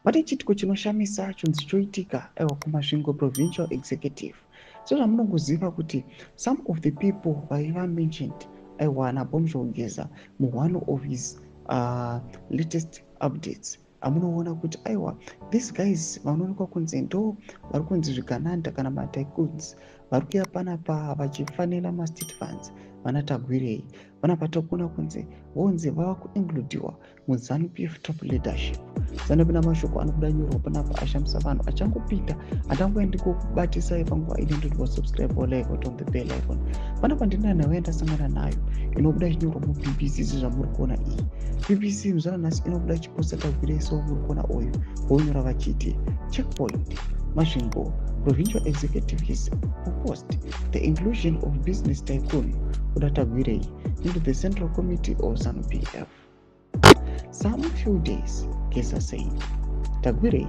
Vane chiitiko chinoshamisa chonzi choitika, aiwa, kuMasvingo Provincial Executive. Sezvamunongoziva kuti some of the people vaiva mentioned, aiwa, naBombshell Geza muone of his latest updates, amunoona kuti, aiwa, these guys vanoonekwa kunzi ndo vari kunzi zvigananda kana matycoons vari kuya panapa vachifanira mastate funds, vana Tagwirei panapa tokuona kunzi vonzi vava kuincludiwa muZANU PF top leadership. Sanapinda mashoko anobuda nyorwa panapa ashamisa vanhu achangopinda. Handangoendi kukubatisai panguva ine ndoti wasubscribe, like, on the bell icon. Panapa ndina nhau yandasangana nayo inobuda ichinyorwa muBBC. Sezvamuri kuona, iyi BBC muzvana nhasi inobuda ichiposta Tagwirei. So muri kuona uyu vonyora vachiti, "Checkpoint Masvingo Provincial Executive has proposed the inclusion of business tycoon Kuda Tagwirei into the central committee of ZANU PF. Some few days, Geza said Tagwirei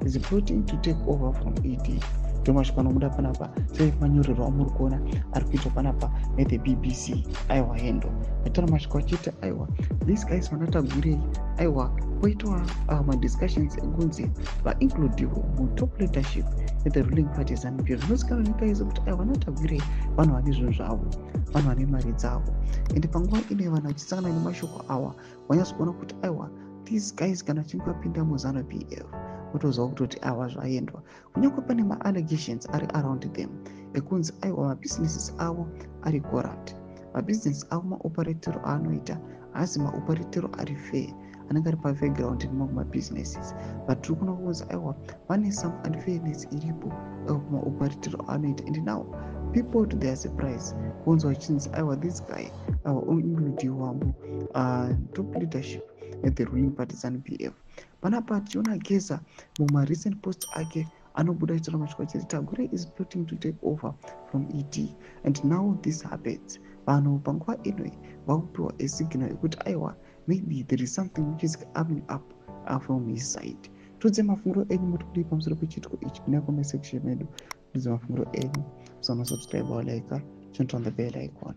is plotting to take over from ED." Ndomashoko anobuda panapa semanyorero amuri kuona ari kuitwa panapa nethe BBC. Aiwa, hendo ataura mashoko achiti, aiwa, these guys vanaTagwirei, aiwa, poitwa madiscussions ekunzi vaincludiwe mutop leadership yethe ruling party ZANU PF. Zvinozikanwa nekaise kuti, aiwa, vanaTagwirei vanhu vane zvinhu zvavo, vanhu vane mari dzavo. Ende panguva ine vanhu vachisangana nemashoko awa, vanyatso kuona kuti, aiwa, these guys kana vachinge vapinda muZANU PF, votoziva kutoti, aiwa, zvaendwa. Kunyange pane maallegations ari around them ekunzi, aiwa, mabusinesses avo ari corrupt, mabhizinesi avo, maoperatero aanoita haasi maoperatero ari fair, anenge ari pafair nemamwe mabusinesses. But tiri kuona kunzi, aiwa, pane some unfairness iripo maoperatero aanoita. And now people, to their surprise, kunzwa vachinzi, aiwa, this guy, aiwa, oincludiwamo top leadership at the ruling party ZANU PF. Panapa tichiona Geza mumarecent post ake anobuda achitaura mashoko achiti Tagwirei is plotting to take over from ED. And now this happens, vanhu panguva inoi vakupiwa asignal ekuti, aiwa, maybe there is something which is coming up from his side. Tudze mafungiro enyu, muti kudii pamusoro pechiitiko ichi? Kune comment section medu, tudze mafungiro enyu. Musanosubscribe, walike, turn on the bell icon.